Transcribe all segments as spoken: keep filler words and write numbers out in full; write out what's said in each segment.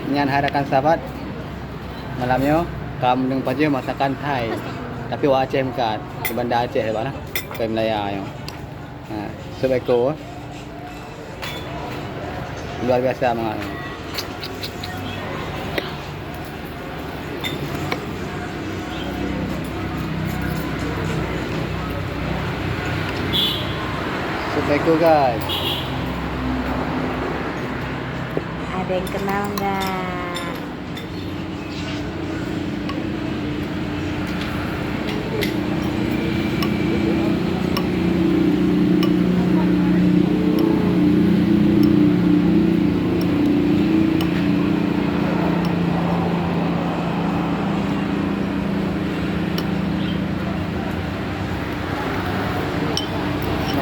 Nyan hai rakan sahabat, malam nyoe ka meuneueng pajoh masakan Thai. Tapi wak Aceh meukat, di Banda Aceh bah lah. Kai Malaya nyoe. Ha, sup eko. Luar biasa mangat. Sup eko, guys. Ada yang kenal nggak?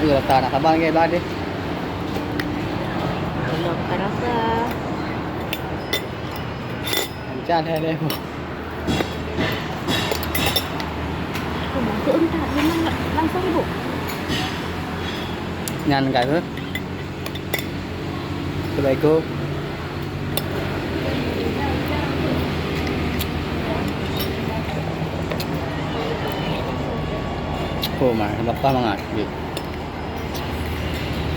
Nak rasa nak sabar lagi, belah deh. Belum terasa. Macam mana deh? Oh, masuk entah, memang langsung ibu. Nyan, guys, eh. Assalamualaikum. Oh, mah, lapar mangat.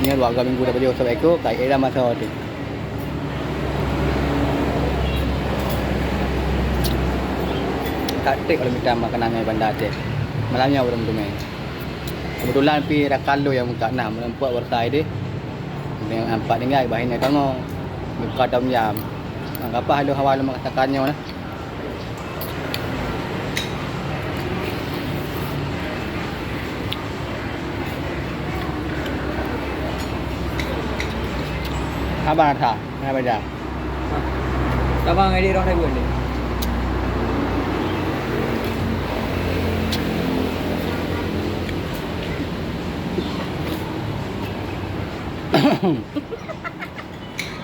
Nyoe dua minggu dah beli usap eko, kai eh dah masa tu. Taktik kalau minta makanan dari Banda Aceh. Malam nyoe ureueng teumé. Kebetulan pi rakan lôn nyang meukat na, meureumpok beureutai deh. Nyang nampak tinggai bah nyoe tangoe. Buka tom jam. Nah, kapah lôn hawa lôn makasakan nyoe nah. Haba that, haba that. Tabang ada orang lain boleh.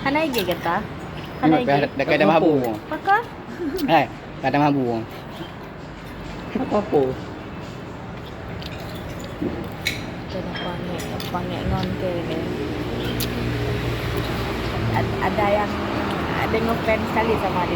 Hana igé gata? Hana igé? Dekat dah mabu. Pakon? Hai, dah mabu. Apa-apa. Kena pangek, pangek ngon ke ni. Ad-, ada yang, ada ngefans sekali sama dia.